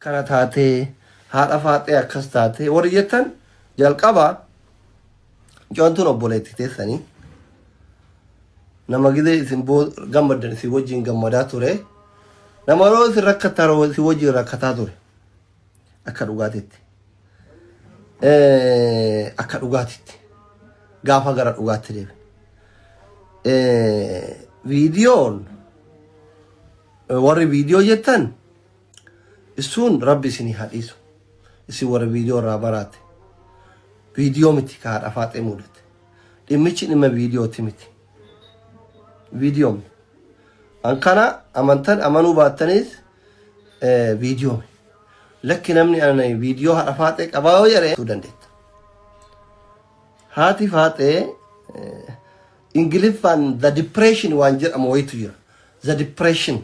Kana taatee, haadha Faaxee akkas taatee warri jettan, jalqaba mucaan tun obboleetti teessanii, nama gidee isin gammaddan isin wajjin gammadaa ture, nama yeroo isin rakkataa isin wajjin rakkataa ture. Akka dhugaatitti, akka dhugaatitti gaafa gara dhugaatti deebi, viidiyoon warri viidiyoo jettan isuun rabbi isinii haa dhiisu. Isin warra viidiyoo irraa baraate, viidiyoo miti ka haadha Faaxee mudate. Dhimmichi dhimma viidiyooti miti. Viidiyoo miti. An kana amantan amanuu baattanis, viidiyoo miti. Lakki, namni ana viidiyoo haadha Faaxee qabaa yoo jedhe dandeetta. Haati Faaxee, Ingiliffaan the depression waan jedhamu wayitu jira. The depression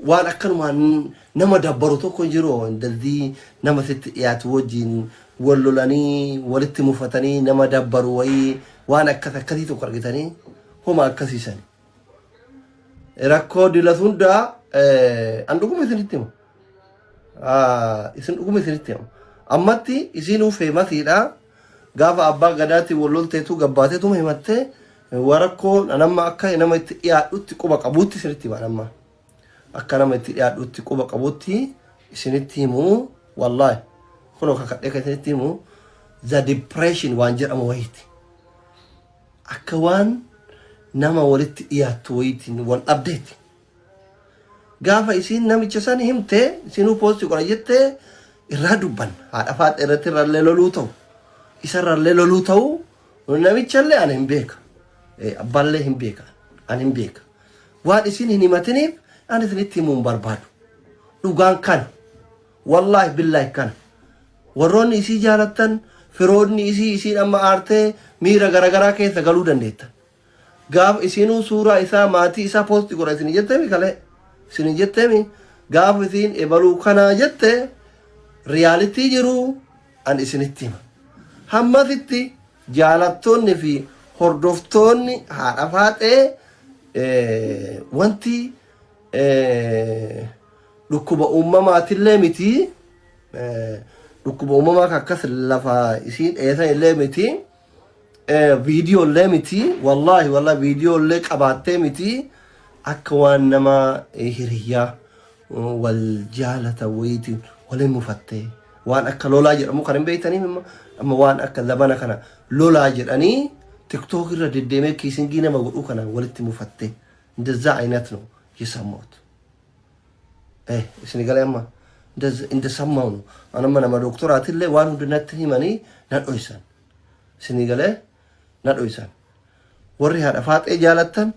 waan akkanumaan nama dabbaru tokko hin jiru. Daldii nama sitti dhiyaatu wajjin wal lolanii walitti mufatanii nama dabbaru wayii, waan akkas akkasii tokko argitanii homa akkasiisani. Rakkoo dilas hundaa an dhuguma isinitti hima. Isin dhuguma isinitti hima. Ammatti isinuu famousiidha. Gaafa abbaa gadaatti wal lolteetu gabbaateetuma himattee warakkoo nama akka nama itti dhiyaadhutti quba qabuutti isinitti hima amma. Akka nama itti dhiyaadhutti quba qabuutti isinitti himu, wallaahi. Kunoo kakadhee kan isinitti himu, the depression waan jedhamu wayiiti. Akka waan nama walitti dhiyaattu wayiitiin wal dhabdeeti. Gaafa isiin namicha san himte, isinuu post godha jettee irraa dubban, haadha Faaxee irratti irrallee loluu ta'u, isarrallee loluu ta'u, namichallee ani hin beeka. Abbaallee hin beeka. Ani hin beeka. Waan isin hin himatiniif ani isinitti himuu hin barbaadu. Dhugaan kana. Wallaahi billaahi kana. Warroonni isii jaalattan, firoonni isii, isiin amma aartee miira garaagaraa keessa galuu dandeettan. Gaafa isinuu suuraa isaa, maatii isaa post godha isin jetteemi, kalee isin jetteemi, gaafa isiin ebaluu kanaa jette reality jiru an isinitti hima. Hammasitti jaalattoonni fi hordoftoonni haadha Faaxee, wanti dhukkuba uumamaatillee miti, dhukkuba uumamaa akkas lafa isiin dheessan illee miti, viidiyoo illee miti, wallaahi wallaahi viidiyoo illee qabaattee miti. Akka waan nama hiriyyaa wal jaalata wayiitiin waliin mufattee, waan akka lolaa jedhamu kan hin beektanii amma, waan akka zabana kana lolaa jedhanii TikTok irra deddeemee kissing nama godhuu kana walitti mufattee እንደዛ አይነት ነው የሰማሁት። Isin galee amma እንደሰማው ነው። Anamma nama doktoraatillee waan hundinatti himanii na dhoysan. Isin galee na dhoysan. Warri haadha Faaxee jaalattan,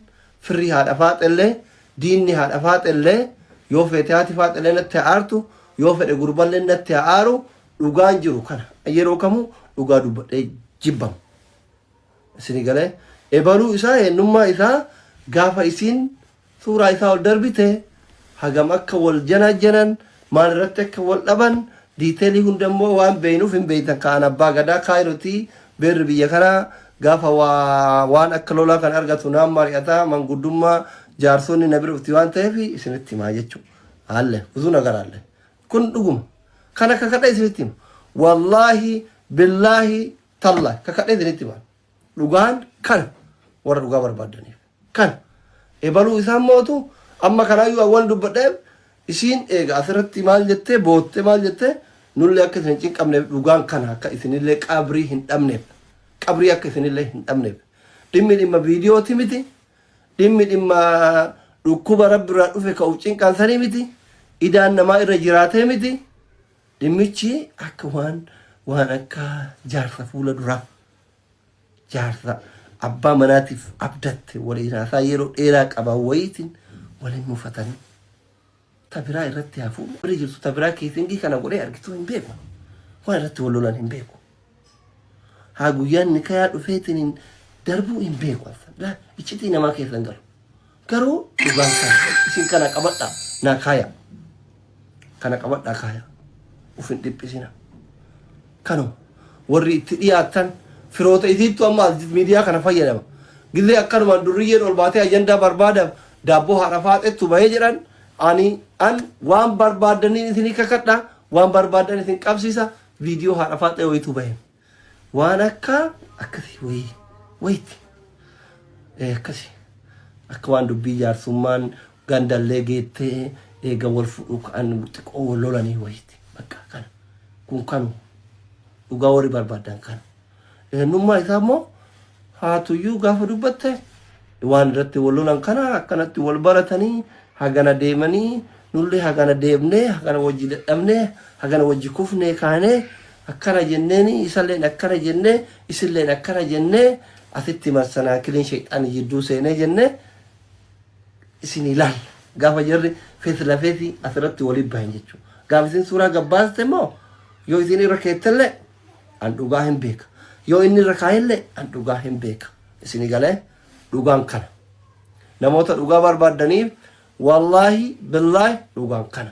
firri haadha Faaxellee, diinni haadha Faaxellee, yoo feete haati Faaxellee natti haa aartu, yoo fedhe gurballee natti haa aaru, dhugaan jiru kana. Yeroo kamuu dhugaa dubbadhee jibbamu. Isin galee ebaluu isaa, eenyummaa isaa, gaafa isiin suuraa isaa ol darbite, hagam akka wal janaajanan, maal irratti akka wal dhaban, detail hunda immoo waan beeynuuf hin beeytan. Ka'an abbaa gadaa kaayirotii beerri biyya kanaa gaafa waan akka lolaa kan argatu naan mari'ataa, manguddummaa jaarsonni na bira dhufti waan ta'eef isinitti himaa jechuudha. Haalle ብዙ ነገር አለ. Kun dhuguma. Kana kakadhee isinitti hima. Wallaahi billaahi tallaahi kakadhee isinitti hima. Dhugaan kana, warra dhugaa barbaadaniif. Kana. Ebaluu isaan mootu amma kanaayyuu awwal dubbadheef, isiin eega asirratti maal jettee boottee maal jettee, nullee akka isin hin cinqabneef, dhugaan kana, akka isinillee qabrii hin dhabneef, qabrii akka isinillee hin dhabneef. Dhimmi dhimma viidiyooti miti, dhimmi dhimma dhukkuba rabbi irraa dhufe ka'uuf cinqaansanii miti, idaan namaa irra jiraatee miti. Dhimmichi akka waan akka jaarsa fuula duraa, jaarsa abbaa manaatiif abdatte waliin haasaa yeroo dheeraa qaban wayiitiin waliin mufatanii tabiraa irratti hafuu bira jirtu, tabiraa kissing kana godhee argituu hin beeku, waan irratti wal lolan hin beeku, haa guyyaan nikayaa dhufeetiin darbuu hin beeku. Iccitii namaa keessa hin galu, garuu dhugaan kana isin kana qabadhaa naa kaaya, kana qabadhaa kaaya, uf hin dhiphisina. Kanuma warri itti dhiyaatan firoota isiittu amma miidiyaa kana fayyadama. Gillee akkanumaan durriyyeen ol baatee ajandaa barbaadaaf daabboo haadha Faaxettu bahee jedhan ani An waan barbaaddaniin isinii kakadha, waan barbaaddan isin qabsiisa, viidiyoo haadha faaxee wayitu bahe. Waan akka akkasii wayii wayitti. Ee akkasii. Akka waan dubbii jaarsummaan gandallee geettee eega wal fudhuu ka'an xiqqoo wal lolanii wayitti. Bakka kana. Kun kanu. Dhugaa warri barbaaddan kana. Eenyummaa isaa immoo haatuyyuu gaafa dubbatte waan irratti wal lolan kana akkanatti wal baratanii hagana deemanii nullee hagana deemnee hagana wajji dadhabnee hagana wajji kufnee kaanee akkana jenneeni isalleen akkana jennee isilleen akkana jennee asitti massanaakiliin sheexaanii jidduu seenee jennee isin ilaalla. Gaafa jarri fees lafeefi asirratti waliin bahan jechuudha. Gaafa isin suuraa gabbaaste immoo yoo isin irra keettellee an dhugaa hin beeka. Yoo inni irra kaa'ellee an dhugaa hin beeka. Isin galee dhugaan kana. Namoota dhugaa barbaaddaniif wallaahi billaahi dhugaan kana.